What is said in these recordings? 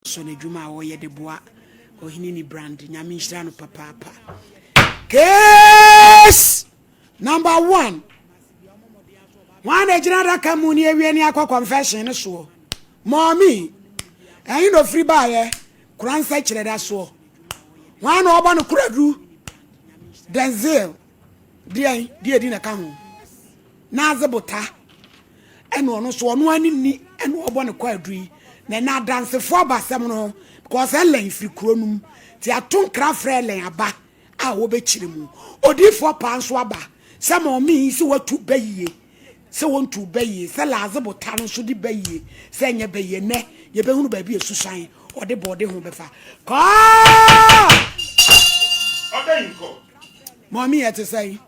Sɔ n'adwuma a ɔyɛ de boa ɔhene ni brand nyame nhyira no papaapa case number one wɔn na gyina adaka mu ne awie ne akɔ confession no soɔ mɔmi ɛyin na ofiri baayɛ kora nsa kyerɛ da soɔ wɔn na ɔbɔ no koradu denzel deɛn deɛ di na ka ho n'adze bota ɛna ɔno nso ɔno ani nni ɛna ɔbɔ ne kwaadu yi na ɛna adansefoɔ aba asɛm no ho because Ellen firi kuro no mu nti ato nkra frɛ Ellen aba a wɔbɛkyerɛ mu odiifoɔ paa nso aba sɛ ma ɔme yi sɛ watu bɛ yie sɛ wɔntu bɛ yie sɛ laadze bota no nso de bɛ yie sɛ ɛnyɛ bɛ yie nɛ yɛbɛhunu baabi a susuan ɔde bɔɔde ho bɛfa kɔɔ mɔmi yɛ te sɛ yi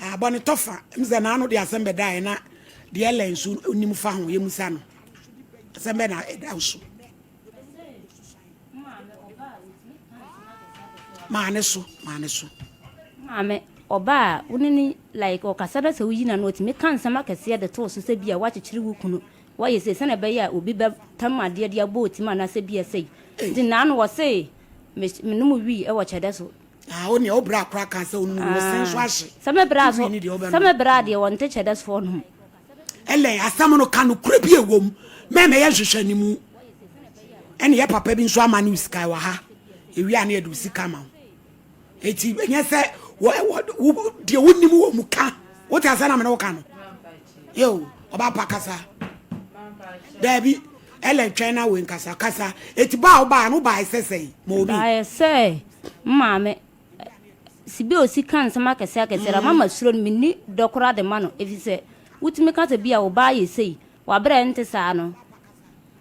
Abɔ ne tɔfa m sɛ n'ano de asɛm bɛdaeɛ na deɛ Ellen nso nim fa ho yɛmusa no asɛm bɛ na ɛda wo so maa ne so maa ne so. Maame ɔba a wo ne ne like ɔkasa na sɛ woyi n'ano ɔtumi ka nsɛm akɛseɛ de to so sɛ bi a woakyekyere wo kunu woayɛ sei sɛnea ɛbɛyɛ a obi bɛtam adeɛ de abɔ wo tim anaasɛ bi a sei nti n'ano wɔse me ne mo wii wɔ kyɛdɛ so. Ah, wo nea wo bra kora ka sɛ onum wo sen so ahye. Sɛ me bra so, sɛ me bra deɛ wɔnte kyɛdɛ soɔ nom. Ɛlɛn asɛm no ka no kura bi ɛwɔ mu. Mɛmɛ yɛ nhwehwɛ ne mu. Ɛne yɛ papa bi nso ama ne sika wɔ ha. Ewi a ne yɛde sika ma wo. Eti ɛnyɛ sɛ wɔ wɔ deɛ wonim wɔ mu ka. Wote asɛ na me ne wo ka no. Yo, ɔba pa kasa. Daabi, Ellen twɛn na wei nkasa kasa. Eti ba a wobaa no wobaa sɛ sɛn ma obi. Baayɛ sɛ maame sibi a osi ka nsɛm akɛse akɛse ra mama suro no menni dɔ koraa de ma no efisɛ wotumi ka sɛ bi a wo ba ayɛ sei wabrɛ a ɛnte saa no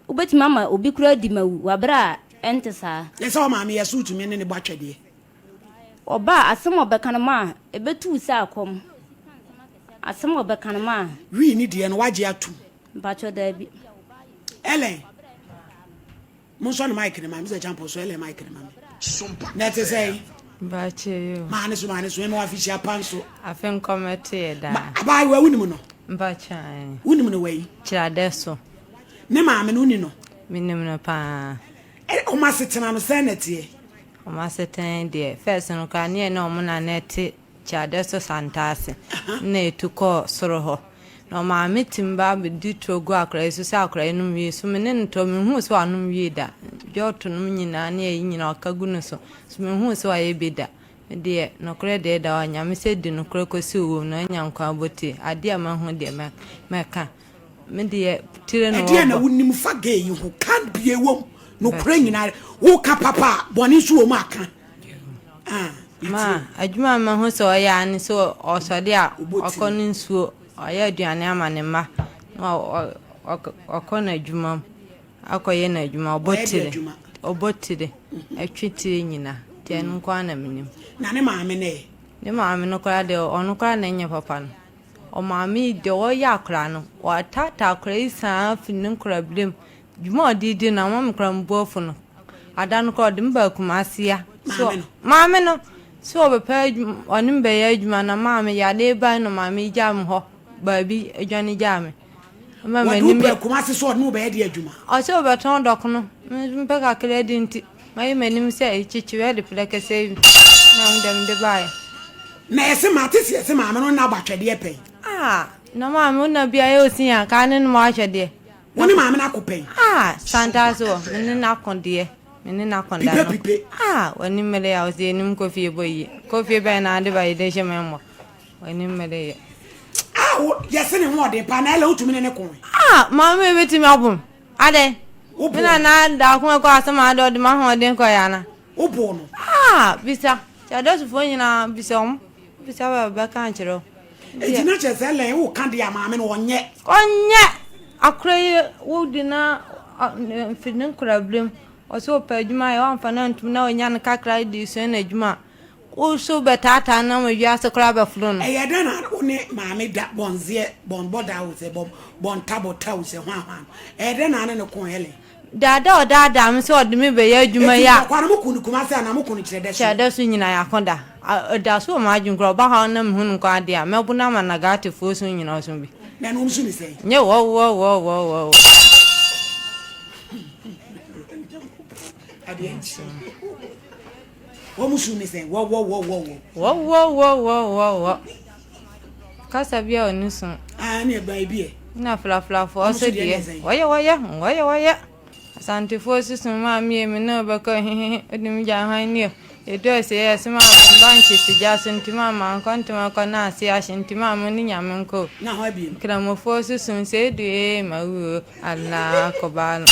wobɛtumi ama obi koraa adi ma wu wabrɛ a ɛnte saa. Yɛ sɛ ɔmaame yɛ so wotumi ne ne bɔ atwɛdeɛ. Ɔba a asɛm a ɔbɛka no ma ɛbɛtu wo sɛ akɔm asɛm a ɔbɛka no ma. Wii ne deɛ no wagye atum. Mpakyɛ daabi. Ellen monsɔ ne mic ne ma me sɛ champo so Ellen mic ne ma me na ɛte sɛ Mpakyɛ yo. Maa ne so maa ne so ɛma wafihyia pa nso. Afe nkɔmɛto yɛ daa. Abaayewa wonim no? Mpakyɛ. Wonim no wai? Kyerɛadɛ so. Ne maame no woni no? Menim no paa. Ɔmo asetena no sɛn na ɛteɛ? Ɔmo asetena deɛ first no koraa ne yɛ ne ɔmo na na ɛte Kyerɛadɛ so Santase na etu kɔɔ soro hɔ. Na ɔmaame tumi ba abɛdi turo gu akwadaa yi so sɛ akwadaa yi nom wii. So me ne no tɔ, menhuu sɛ wanom wii da. Dwɔto nom nyinaa ne ayi nyinaa ɔka gu no so. So menhuu sɛ wayɛ bi da. Me deɛ, nokorɛ deɛ ɛda hɔ a, Nyame sɛ di nokorɛ kɔsi owuo mu na wanya nkwa abotire. Adeɛ a mahu deɛ mɛka. Me deɛ, tire na wɔbɔ. Ɛdeɛn na wonim fa gay yi ho? Ka deɛ ɛwɔ mu. Nokorɛ nyinaa. Woka papa a, bɔne nso wɔ mu a, ka. Ah, Ma, adwuma a mahu sɛ ɔyɛ ara ne sɛ ɔsɔre a ɔkɔ ne nsuo, ɔyɛ aduane ama ne mma, na ɔkɔ n'adwuma mu akɔyɛ n'adwuma, ɔbɔ tire, ɔbɔ tire, ɛtwe tire nyina, nti ɛno nko ara na menim. Na ne maame no ɛ? Ne maame no koraa deɛ, ɔno koraa na ɛnyɛ papa no. Ɔmaame yi deɛ ɔyɛ akwadaa no, wataataa akwadaa yi saa firi ne nkwadaa-berɛ mu. Dwuma a ɔde redi no, ama me koraa me bo afu no. Ada no koraa ɔde me baa Kumasi ha. So Maame no? Maame no. So ɔbɛpɛ adwuma, ɔne me bɛyɛ adwuma na maame yadeɛ bae na maame yi gyaa me hɔ baabi adwane gyaa me. Ama Wɔde wo m'anim baa Kumasi so ɔne wo bɛyɛ deɛ adwuma? Ɔsɛ ɔbɛtɔn dɔkono. Me nso mepɛ kakra di nti, mayi m'anim sɛ kyekyereɛ de prɛkɛsɛ bi na me deɛ mede baeɛ. Na yɛse mate se yɛse maame no nna abatwɛdeɛ pɛn. Ah, na maame wo na bia yɛ osi a, kaa ne nom ahwɛdeɛ. Wo ne maame no ako pɛn? Ah, Santa so wɔ, me ne no ako deɛ, me ne no ako da no. Pipe pipe. Ah, w'ani mmere a, ɔsɛ yɛnim kofie bɔ yie. Kofie bɛn na ade ba yɛde hyɛ me mmɔ. W'ani mmere yɛ. Ah, wo, yɛse ne ho ɔden paa, na ɛlɛ wotumi ne ne ko? Ah, maame bɛtumi abom. Adɛn? Wo Me na na daako ɛkɔ asɛm a ade ɔde m'ahoɔden kɔ yɛ ana? Wo boo no? Ah, bisa. Kyadɔsofoɔ nyinaa bisa wɔn. Bisa bɛ bɛka akyerɛ wo. Enti na kyerɛ sɛ Ellen wo ka deɛ a maame no ɔnyɛ. Ɔnyɛ! Akora yi wo de na firi ne nkoraberɛ mu ɔsɛ ɔpɛ adwuma ayɛ wamfa no antum na ɔnya no kakra de sua n'adwuma a wo so bɛtaataa no ama wiase koraa bɛforo no. Ɛyɛ dɛn na wo ne maame da bɔnzeɛ bɔn bɔda wo sɛ bɔn bɔn tabɔ ta wo sɛ hwan hwan ɛyɛ dɛn na ne ne ko Helen. Daadaa a ɔdaadaa me sɛ ɔde me bɛyɛ adwuma yi a. Enti ntɔkwa no mo ko no Kumasi anaa mo ko no Kyerɛdɛ so? Kyerɛdɛ so nyinaa yɛako da. Ɛda so wɔ m'adwene koraa, ɔba ha na mehu no nko ara deɛ a, mɛbo no ama Nagatefoɔ su nyinaa ɔso bi. Na ɛno wɔn su ne sɛn? Nyɛ wɔwɔwɔwɔwɔ. Adeɛ nkyi. Wɔn su ne sɛn? Wɔ wɔ wɔ wɔ wɔ. Wɔ wɔ wɔ wɔ wɔ wɔ. Kasa bi a ɔni so. Ah, ne ɛgba ebi ɛ. Na flaflafoɔ so deɛ. Wɔyɛ wɔyɛ wɔyɛ wɔyɛ. Asantefoɔ susu maa mie me ne wo bɛkɔ hehehe wode me gya hwan nie Yɛdu asieɛ yɛse maa me mma nkye si gya so nti maa mankɔ ntem akɔ na ase ahye nti maa mo ne Nyame nkɔ o Nkramofoɔ susu sɛ edu ee mawu o Allah kɔbaa no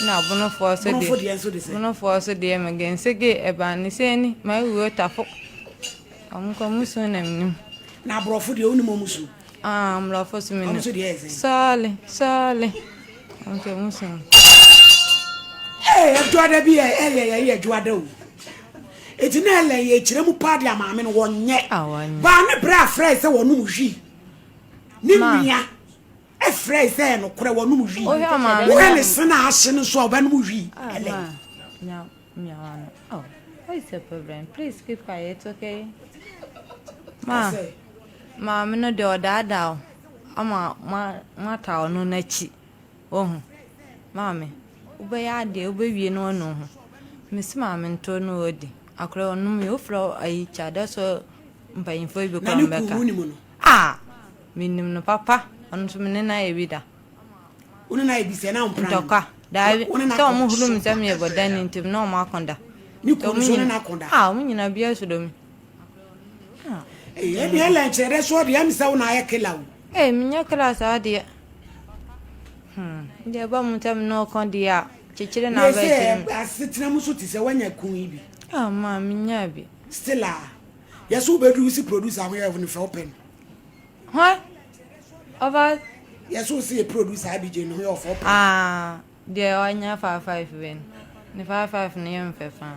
Na Bonofoɔ so deɛ Bonofoɔ so deɛ megensege ɛbaa ne sɛ ni mawu o tafo Ɔmo kɔ ɔmo su na menim. Na aborɔfo deɛ wonim ɔmo su? Ah, mmorɔfo so menim. Ɔmo so deɛ yɛ sɛn? Sɔɔle, sɔɔle. Ɔmo nso ɔmo su. Ee, adwoada bi yɛ ɛyɛ yɛ adwoada o. Eti na ɛlɛ yɛ kyerɛ mu paa de amaame no wɔnyɛ. Ah, wɔnyɛ. Baa ne brɛ afrɛ sɛ wɔnom hwi. Ne Ma. nua ɛfrɛ sɛ nokorɛ wɔnom hwi. Wohwɛ amaame Wohwɛ no. ne se na ahye no so a ɔbɛnom hwi. Ah, Ɛlɛ. ma. Nya, nya wano. Oh, what is your problem? Please keep quiet, okay? Ma. Maame no deɛ ɔdaadaa wo ama moataa ɔno n'akyi. Wohu? Maame, wobɛyɛ adeɛ wobɛwie na wanu wo ho. Mese maame ntɔ no ɔdi. Akwadaa ɔnom yi wofrɛ ayi kyada so mpanyinfoɔ yi bi Na koraa ne ɔmbɛka. kunu wonim no? Ah! Menim no papa. Ɔno nso me ne no ayɛ bi da. Wo ne no ayɛ bi sɛ na wompra no? Ntɔkwa. Daabi. Wo ne no Sɛ akɔ? ɔmo huru me sɛ meyɛ bɔdani nti me ne ɔmo ako da. Ne Nti kunu ɔmo nso wo ne nyina no ako da? ah ɔmo nyina biara suro me. Ɛdeɛ Ellen kyerɛ dɛ so ɔdeɛ ɛmi sɛ wo na ayɛ killer o. Ee menyɛ killer saa deɛ. Hmm deɛ ɛba mu sɛ me ne ɔkɔ deɛ a kyekyere na abɛ akyire mu. Sɛ asetena mu so te sɛ wanya kun yi bi. Ah maa menya bi. Still a yɛ so wobɛduru si producer ho yɛ no fɛ wopɛ no. Hwan? Ɔfa. Yɛ so si yɛ producer Abigye no ho yɛ ɔfɛ wopɛ. Ah deɛ wanya 55 bi no ne 55 no yɛ mfɛ faa.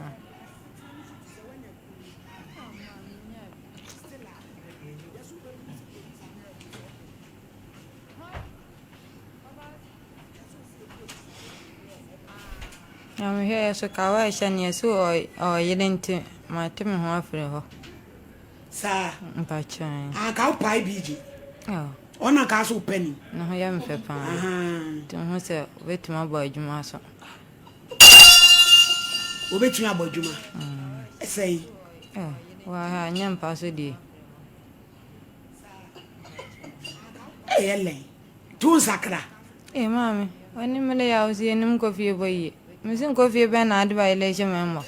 Na mehwɛɛ so ka wa ɛhyɛ neɛ so ɔyere nti mate me ho afiri hɔ. Saa. Mpakyɛn. Anka wo pae BJ. Ɔna nka so wopɛ ni. Ne ho yɛ me fɛ paa. Nti ho sɛ wobɛtumi abɔ adwuma so. Wobɛtumi abɔ adwuma. Ɛsɛn. Wɔ ha nyɛ mpa so die. Ɛyɛ lɛn. Tu nsakra. Ee maame, w'ani mmere yɛ a wo si yɛnim nkɔfie bɔ yie. Mesi nkɔfie bɛn na ade ba yɛlɛ hyɛ mɛmmɔ.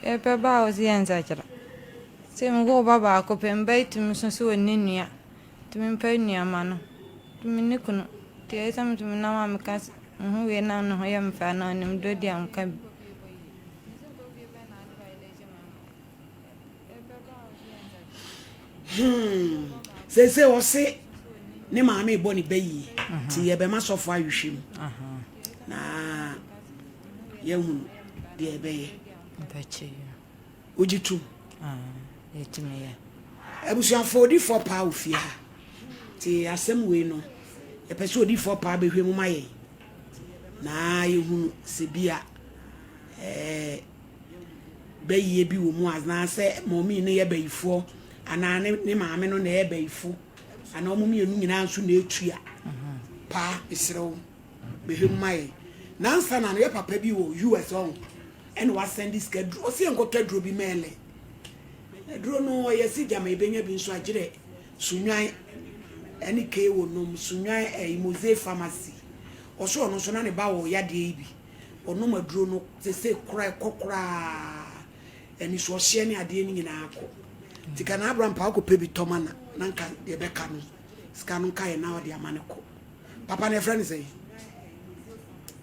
Yɛpɛ ba a wo si yɛ nsakyera. Sɛ mekɔ ba baako pɛ, mba yi tumi so sɛ ɔnni nua. Tumi mpɛ nua ma no. Tumi ne kunu. Nti ɛyɛ sɛ metumi nam a meka mehu wei na ne ho yɛ me fɛ anaa ɔnim dɔ di a meka bi. Hmm. Seesei ɔse ne maame rebɔ ne ba yie nti yɛbɛma sɔfo ahwehwɛ mu na yɛahunu deɛ ɛbɛyɛ. Wogye tom? Abusuafoɔ odifoɔ paa wɔ fie ha nti asɛm wei no yɛpɛ sɛ odifoɔ paa bɛhwɛ mu ma yɛn na yɛhunu sɛ bi a ɛɛ bayie bi wɔ mu anaasɛ mɔmii no yɛ bayifoɔ anaa ne ne maame no na ɛyɛ bayifo anaa wɔn mmienu nyinaa nso na etua paa mesrɛ wo bɛhwɛ mu ma yɛn nansa na no yɛ papa bi wɔ US ɔho ɛna wasɛnde sika duro ɔsɛ yɛn nkɔtɔ aduro bi mɛɛlɛ aduro no ɔyɛ si gyama ebenya bi nso agyerɛ sunwan ɛne kewo nom sunwan ɛyi moze pharmacy ɔso ɔno nso na ne ba wɔ yadeɛ yi bi Ɔnom aduro no sese kora ɛkɔ koraa anisoɔhyeɛ ne adeɛ no nyinaa kɔ nti ka na abra mpa wokɔpɛ bi tɔ ma na na nka deɛ ɛbɛka no sika no nka yɛ na ɔde ama no kɔ papa no ɛfrɛ no sɛ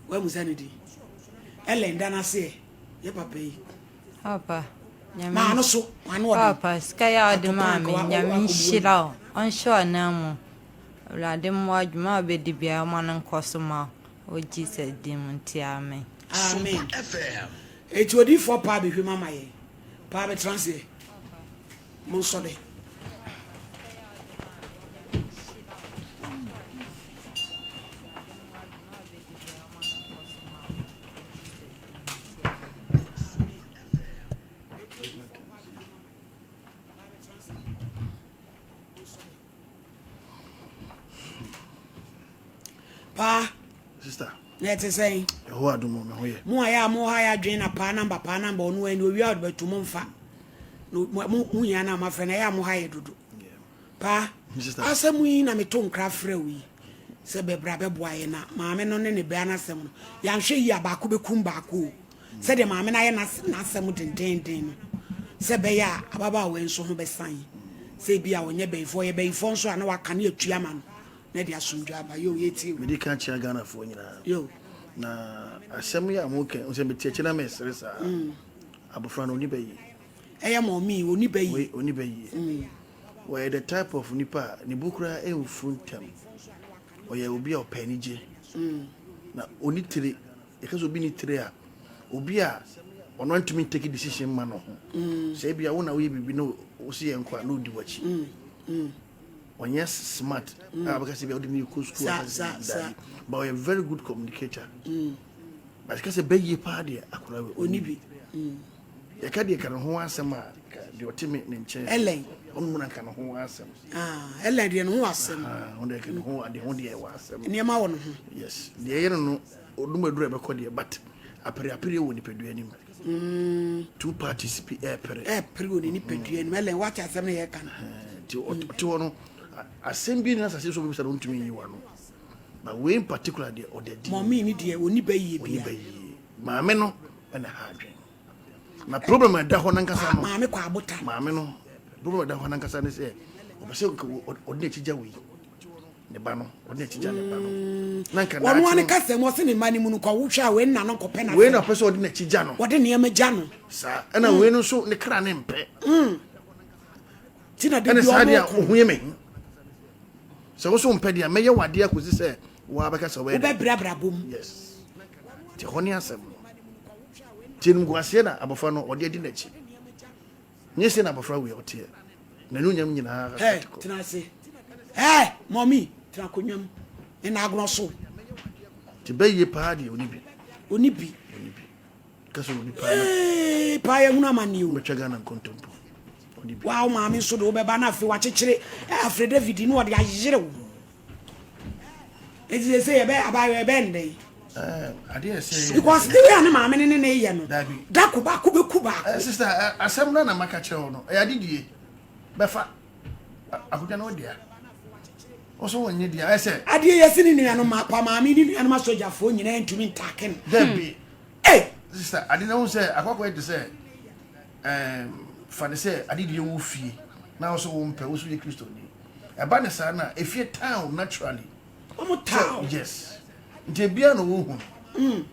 wamu sɛ ne din Ellen da no aseɛ yɛ papa yi Papa, nyame maa no so maa no ɔde Papa, sika yɛ a ɔde maa me nyame nhyira wo ɔnhyɛ ɔnan mu Awurade mmoa dwuma a wobɛdi biara ɔma no nkɔ so ma wo Wɔ Jesus din mu nti amen. Amen eti odiyifoɔ paa bɛhwɛ mu ama yɛn paa bɛtena aseɛ mo nsɔ dɛ. Paa. Sister. Na ɛte sɛn? Yehowa adom o, me ho yɛ. Mo a yɛ a mo ha yɛ adwene na paa number paa number ɔno ani owia ɔde bɛto mo nfa na mo mo hia na mo afrɛ na yɛ a mo ha yɛ dodo. Paa asɛm yi na meto nkra frɛ wo yi sɛ bɛbra bɛboa yɛ na maame no ne ne bɛa n'asɛm no yɛanhwɛ yi a baako bɛkum baako o sɛdeɛ maame no ayɛ n'asɛm dendenden no sɛ bɛyɛ a ababaawa yi nso ho bɛsan sɛ ebi a ɔnyɛ bɛyifoɔ ɔyɛ bɛyifoɔ nso a na waka ne atua ma no na ɛde asomdwoe aba. Yo, yɛtie o. Mede ka kyea Ghanafoɔ nyinaa. Yo. Na asɛm yi a moka yi, sɛ mete akyi na mesere saa. Mm. Abɔfra no ɔni bɛ yie. Ɛyɛ mɔmi, ɔni bɛ yie. Wei ɔni bɛ yie. Mm. Wɔyɛ the type of nipa a ne bo koraa ɛmfu ntɛm. Ɔyɛ obi a ɔpɛ anigye. Mm. Na ɔni tire. Yɛka sɛ obi ni tire a, obi a ɔno antumi ntake decision ma no ho. Mm. Sɛ ebia wo na woyɛ biribi na wosi yɛn kɔ a na ɔdi w'akyi. Mm. Mm. Ɔnyɛ smart a wobɛka sɛ bia wode no rekɔ school anaasɛ daabi but ɔyɛ very good communicator but ka sɛ bɛyie paa deɛ akwadaa wei ɔni bi yɛka deɛ ka ne ho asɛm a deɛ ɔte me ne nkyɛn Ellen ɔno mu na ka ne ho asɛm ah Ellen deɛ ne ho asɛm ɔno deɛ ka ne ho ade ho deɛ wɔ asɛm nneɛma wɔ ne ho yes deɛ ɛyɛ no no ɔdum aduru a ɛbɛkɔ deɛ but apereapereɛ wɔ nipadua anim Two parties bi ɛɛpere. Ɛɛpere wɔ ne nipadua no mu. Ɛlɛn wate asɛm no yɛka no. Nti ɔte hɔ no asɛm bi na asase so bɛbisa no ntumi nyi wa no. But wei in particular deɛ ɔda di. Mɔmii ne deɛ ɔni bɛ yie bia. Ɔni bɛ yie. Maame no ɛna ha adwen. Na problem ɛda hɔ nankasa no. Maame kɔ abota. Maame no problem ɛda hɔ nankasa ne sɛ ɔpɛ sɛ ɔde n'akyi gya wei. Ne ba no, ɔde n'akyi gya ne ba no. Na nka Ɔno ara ne kasa mu, ɔse ne mma no mu no, kɔ wohwɛ a wei nna no nkɔpɛ n'asɛm. Wei na ɔpɛ sɛ ɔde n'akyi gya no. Ɔde nneɛma gya no. Saa, ɛna wei no nso ne kra ne mpɛ. Ti na de bi ɔmo ko. Ɛna saa deɛ ohun yɛ me. Sɛ wo so mpɛ deɛ mɛyɛ wɔ adeɛ akɔsi sɛ wɔabɛka sɛ wɔyɛ. Wobɛbrɛ abrabɔ mu. Yes. Ti hɔ ne asɛm no. Ti animguaseɛ na abɔfra no ɔde adi n'akyi. Nyɛ sei na abɔfra wei ɔteɛ. N'anuonyam nyinaa Hey, kɔ. tena ase. Hey, mommy, tena akonnwa mu. Ne na agorɔ so. Nti bɛyie paa deɛ ɔni bi. Ɔni bi. Ɔni bi. Ka sɛ ɔni paa na. Ee, paa yɛ hunu amane o. Bɛtwa Ghana nkontompo. Ɔni bi. Wa wo maame nso de wobɛba na afei wakyekyere Afre David na ɔde ayere wo. Eti sɛ sɛ yɛbɛ abayewa yɛbɛ ndɛn. Adeɛ sɛ. Because the way a ne maame ne ne ne yɛ no. Dabi. Dako baako bɛku baako. Sister, asɛm no na maka kyerɛ wo no, ɛyɛ adedie. Bɛfa akonnwa no dea. Wo so wonnye dea, ayɛ sɛ. Adeɛ yɛ si ne nuanom ma pa maame ne nuanom asogyafoɔ nyinaa ntumi ntaake no. Dabi. Hey! Sister, ade no ho sɛ akɔkɔ yɛ te sɛ ɛɛm fa ne sɛ adedie wɔ fie na wo so wo mpɛ wo so yɛ Kristoni. Ɛba ne saa na efie town naturally. Wɔn town. Yes. Nti ebia na wɔhu no. Mm.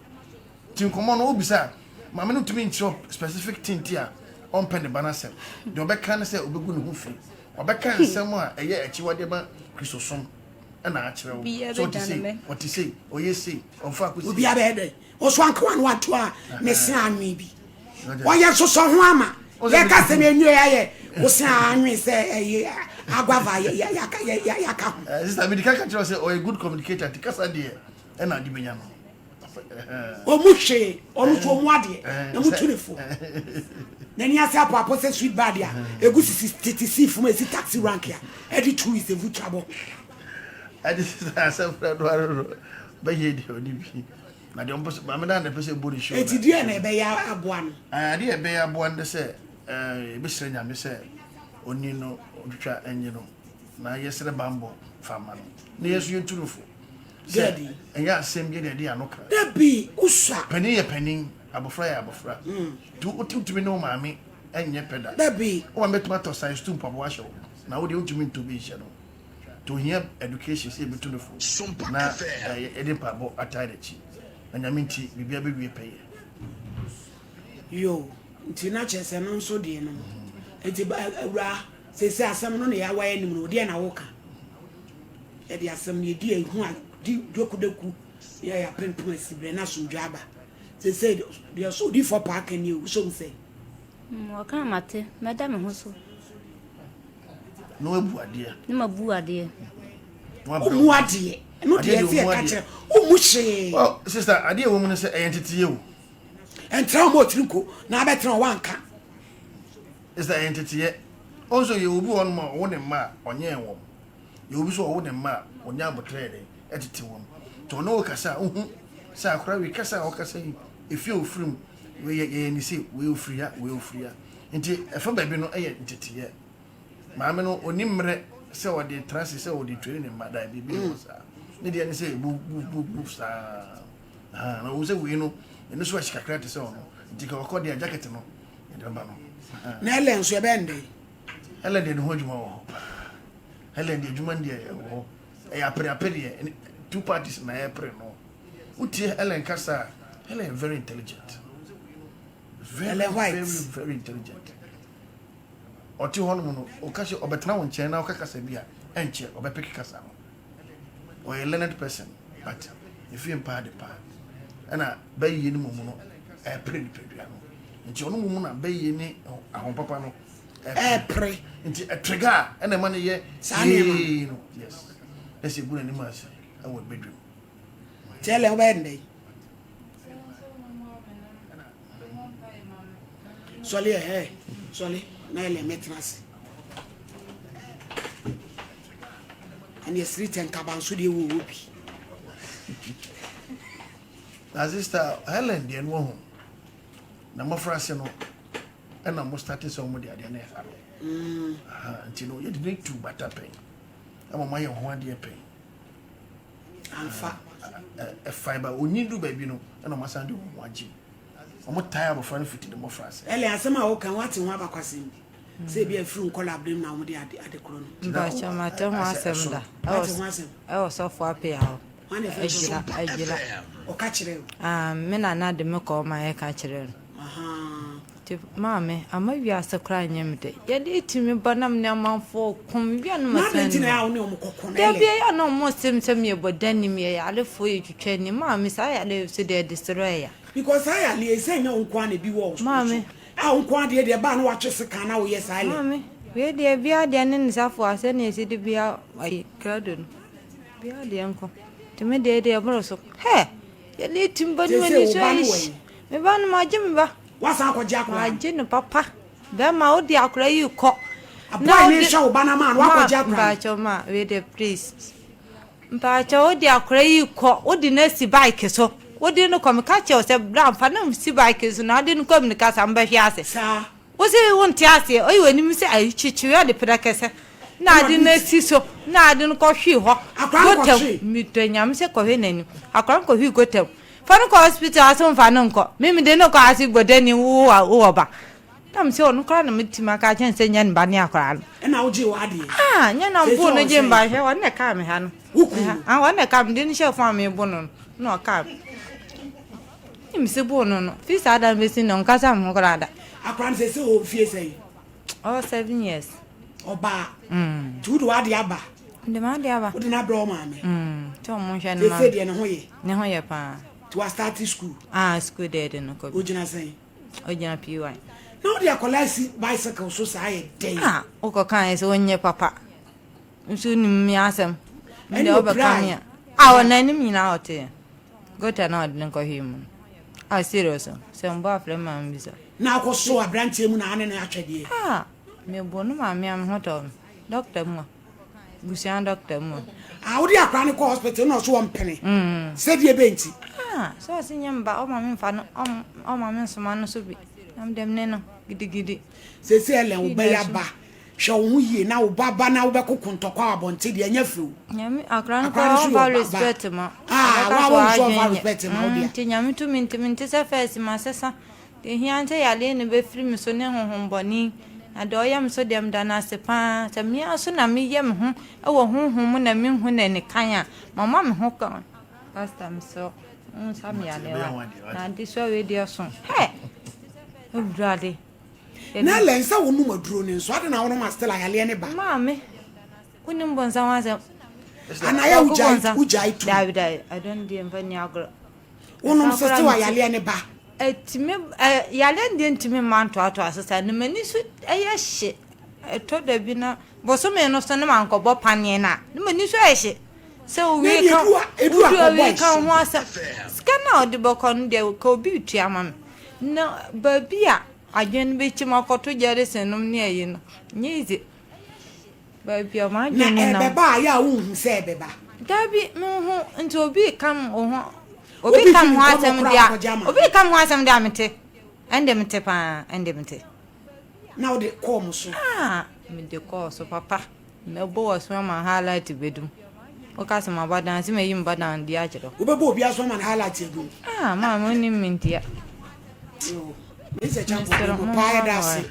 Nti nkɔmɔ no wobisa maame no ntumi nkyerɛ specific thing ti a ɔmpɛ ne ba no asɛm. Deɛ ɔbɛka ne sɛ ɔbɛgu ne ho fi. Ɔbɛka nsɛm a ɛyɛ akyiwadeɛ ma Kristosom ɛna akyerɛ wo. So ɔte sei, ɔte sei, ɔyɛ sei, ɔmfa akɔsi. Obi abɛyɛ dɛ. Ɔso anka wa no wato a ne se anwe bi. Ɔyɛ nsosɔ ho ama. Yɛka sɛ na enwie ayɛ wo se anwe sɛ ɛyɛ aguava yɛaka ho. Eh, sister, mede ka ka kyerɛ sɛ ɔyɛ good communicator nti kasa deɛ ɛna ade bɛnya no. Ɔmu hwee, ɔno nso ɔmu adeɛ na mutu ne fo. N'ani ase apoapo sɛ sweet bad a egu sisi tete sii fam esi taxi rank a ɛde tu is evu trabɔ. Ɛde sister asɛm frɛ no ano no bɛyɛ deɛ ɔde bi. Na deɛ ɔmpɛ sɛ maame no ara na ɛpɛ sɛ ɛbɔ ne show. Eti deɛ na ɛbɛyɛ aboa no? Adeɛ a ɛbɛyɛ aboa no ne sɛ yɛbɛsrɛ Nyame sɛ ɔni no ɔntwitwa nye no na yɛsrɛ banbɔ fa ma no na yɛn nso yɛntu no fo sɛ ɛnyɛ asɛm bi na yɛde yɛn ano ka. Dabi, wosua. Panin yɛ panin, abɔfra yɛ abɔfra. Nti wotumi ne wo maame nyɛ pɛ da. Dabi. Wo maame bɛtumi atɔ size 2 mpaboa ahyɛ wo na wo deɛ wontumi ntɔ bi nhyɛ no. Nti ohia education sɛ yɛbɛtu no fo na yɛde mpaebɔ atae n'akyi na Nyame nti biribiara bɛwie pɛyɛ. Yoo, nti na kyerɛ sɛ no nso deɛ no no. Nti awuraa, seesei asɛm no na yɛawae anim no, deɛ na woka? Yɛde asɛm no yɛdi ehu a di dwokudaku yɛ yɛapempem asiberɛ na asomdwoe aba. Seesei deɛ ɔsɛ odiyifoɔ paa ka nie, wosɔ mu sɛ? Wɔka a mate, mɛda me ho so. Na wabu adeɛ. Na mabu adeɛ. Womu adeɛ. Ɛno deɛ ɛsɛ yɛka kyerɛ. Womu hwee. Well, sister, adeɛ ɛwɔ mu no sɛ ɛyɛ nteteyɛ o. Ɛntra wɔn otiri nko na abɛtena wɔn anka. Sister, ɛyɛ nteteyɛ. Ɔn sɛ yɛ obi wɔ hɔnom a ɔwo ne mma a ɔnyɛn wɔn. Yɛ obi so ɔwo ne mma a ɔnya abotrɛ yɛ dɛn ɛtete wɔn. Nti ɔne wo kasa a wohu. Sɛ akora wei kasa a ɔkasa yi, efie a ofiri mu, wei yɛ yɛyɛ ne sei, wei ofiri ha, wei ofiri ha. Nti ɛfa baabi no ɛyɛ nteteyɛ. Maame no ɔni mmerɛ sɛ ɔde tra ase sɛ ɔde train ne mma, daabi ebi wɔ saa. Ne deɛ ne sɛ bu bu bu bu saa. Na ɔhu sɛ wei no, ɛno so ahye kakra te sɛ ɔno. Nti ka ɔkɔ deɛ jacket no, yɛde bɛma no. Na Ellen nso ɛbɛyɛ ne dɛn? Helen deɛ ne ho adwuma wɔ hɔ paa. Helen deɛ adwuma no deɛ ɛwɔ hɔ. Ɛyɛ apereapereɛ. Two parties na ɛrepere no. Wotie Helen kasa a, Helen yɛ very intelligent. Very, Helen White. very, very intelligent. Ɔte hɔ nom no, ɔka sɛ ɔbɛtena wo nkyɛn na ɔka kasa bi a, ɛnkyɛ ɔbɛpeke kasa no. Ɔyɛ learned person, but efie mpa ade paa. Ɛna bɛyie no mmom no, ɛrepere nipadua no. Nti ɔno mmom na bɛyie ne ahompapa no ɛɛpere. Nti ɛtrigger a ɛna ɛma no yɛ Saa nneɛma no. yee no. Yes. Na sɛ egu n'anim ase ɛwɔ bedroom. Nti Ellen wobɛyɛ no dɛn? Sɔle ɛ ɛ sɔle na Ellen mɛtena ase. Ɛne ɛsiri tɛ nkaban so deɛ wɔ wɔ bi. Na sister Helen deɛ no wahu. Na mmɔfra ase no ɛna ɔmo starte sɛ ɔmo de adeɛ no ɛha no mm. nti no yɛde no tu bata pɛn ɛma ɔmo ayɛ ho adeɛ pɛn anfa ɛfa ba onyin du baabi no ɛna ɔmo asan de wɔn ho agye ɔmo tae abɔfra no fiti ne mmɔfra ase. Ɛlɛ asɛm a woka wate ho abakwasɛm bi sɛ ebi afiri nkɔla abirem na wɔde ade ade korɔ no. Mpakyɛ mate ho asɛm da. Wate ho asɛm. Ɛwɔ sɔfo apea hɔ. Agyira agyira. Ɔka kyerɛ o. Ah me nana de me kɔ ɔma yɛka kyerɛ no. Nti maame, ama wiase koraa nyɛ me dɛ. Yɛde tumi ba na me ne amanfoɔ ko, me wia no ma san mu. Da bi ɛyɛ a na wɔn se me sɛ meyɛ bɔdani, meyɛ yarefoɔ, yɛtwitwa ani. Maame, saa yareɛ yi so deɛ ɛde serɛ ɛya. Because saa yareɛ yi sɛ ɛnyɛ wo nko ara na ebi wɔ wo so. Maame. A wo nko ara deɛ deɛ ɛbaa na watwe sekan na woyɛ saa lɛ. Maame, wei deɛ biara deɛ ne ne safoa sɛnea ɛsi de bia ayi krado no. Biara deɛ nko. Nti me deɛ deɛ ɛboro so. Hɛ! Yɛde tumi ba no m'ani so ayi. Me ba no magye me ba. Wasan akɔgye akwadaa no. Magye no papa. Bɛrima wode akwadaa yi kɔ. Aboa yi mehwɛ wo ba no ama no wakɔgye akwadaa no. Mpakyɛw ma wei deɛ please. Mpakyɛw wode akwadaa yi kɔ wode no asi bike so. Wode no kɔ meka kyerɛ wo sɛ bra mfa no si bike so na wode no kɔ mu no kasa mbɛhwe ase. Saa. Wose wonte aseɛ oyi w'anim sɛ ayi kyekyere ade prɛkɛsɛ na ade no asi so na ade no kɔhwee hɔ. Akwadaa no kɔhwee. Metɔ nyame sɛ kɔhwɛ n'anim. Akwadaa no kɔhwee gɔta mu. Fa no kɔ hospital ase nfa no nkɔ. Me mede no kɔ ase bɔdani wo wɔ ba. Na me sɛ ɔno koraa na metumi aka akyerɛ no sɛ nyɛ ne ba ne akwadaa no. Ɛna wogyee w'adeɛ. Ah, nyɛ na mbo no gye mba hwɛ ɔno na ɛkaa me ha no. Wo kun no. Ah, ɔno na ɛkaa me de no hyɛ fam a mebo no no na ɔkaa me. Ne me se bo no no. Fi saa da no bɛsi nnɛ ɔnkasa me ho koraa da. Akwadaa no sɛ sɛ ɔwɔ mfie sɛn? Ɔwɔ 7 years. Ɔbaa. Nti wode w'adeɛ aba. Mede m'adeɛ aba. Wode no abrɛ wo maame. Nti ɔmo nhwɛ no ma. Seesei deɛ ne ho yɛ. Ne ho yɛ paa. Nti wa start school. Ah school deɛ de no kɔ bi. Ogyina sɛn? Ogyina PY. Na wode akwadaa si bicycle so saa yɛ dɛn? Ah wokɔ kan yɛ sɛ wonyɛ papa. Nso wonim me asɛm. Ɛne Deɛ wobɛka me a. Ah wɔ n'anim nyinaa ɔte yɛ. Gota na ɔde no kɔhwee mu no. Ah serious o. Sɛ mbɔ afrɛ me maame bisa. Na akɔ so aberanteɛ mu na ane no atwɛdeɛ. Ah mebɔ no maame a me ho tɔ me. Doctor mu a. Busua doctor mu a. Ah wode akwadaa no kɔ hospital na ɔso ɔmpene. Sɛdeɛ bɛn nti? Ah sɛ ɔse nyɛ me ba ɔma me nfa no ɔma me nsoma no so bi. Na me deɛ me ne no gidigidi. Seesei Ellen wo ba yi aba hwɛ wo ho yie na wo ba ba na wobɛkoko ntɔkwa wɔ abɔnten deɛ ɛnyɛ fɛ o. Nyame akwadaa no koraa ɔmfa respect ma. Ah Ɔbɛka wa sɛ wo nso w'adwene ɔmfa nyɛ. respect ma wo dea. Nti Nyame tumi nti mente sɛ first masesa. Deɛ ɛhia ne sɛ yadeɛ no bɛfiri me so ne honhommɔne, na deɛ ɔyɛ me so deɛ meda no ase pa ara. Sɛ me ara nso na meyɛ me ho wɔ honhom mu na menhu no anikan a, mama me ho kwan. Pastor mesrɛ wo, wonsa me yadeɛ wa, na adesoa wei deɛ ɛso. Hɛ! Awurade! Na Ellen sɛ wonom aduro no nso, adɛn na wonom a still ayareɛ no ba? Maame, wonim bonsam asɛm. Anaa yɛ wogyae wogyae tu? Daabi daabi, ɛdɔn deɛ mfa nni agorɔ. Wonom sɛ still ayareɛ no ba? Ɛtumi ɛ yareɛ no deɛ ntumi mma ntoatoa so saa na m'ani so yɛ hye ɛtɔ da bi na bosome no so na mankɔbɔ paneɛ no a na m'ani so ayɛ hye sɛ owie ka wodu awie ka ho asɛm sika no a ɔde bɛkɔ no deɛ ka obi retua ma me na baabi a adwene no bɛkyim akɔto gyɛresen nom ne ayi no nyɛ easy. Baabi a m'adwene Na nenam. ɛbɛba a, yɛ a wonhu sɛ ɛbɛba. Dabi, menhu. Nti obi reka me wo ho. Obi ka me ho asɛm deɛ a, obi ka me ho asɛm deɛ a mete. Ɛnde mete paa, ɛnde mete. Na wode kɔɔ mo so? Ah, mede kɔɔ so papa. Mɛbɔ w'aso ama highlight bɛdum. Woka sɛ maba dan, sɛ mayi me ba dan de akyerɛ wo. Wobɛbɔ obi aso ama no highlight adum? Ah, maame wonim me ntia. Yo, me sɛ champo paa yɛda ase.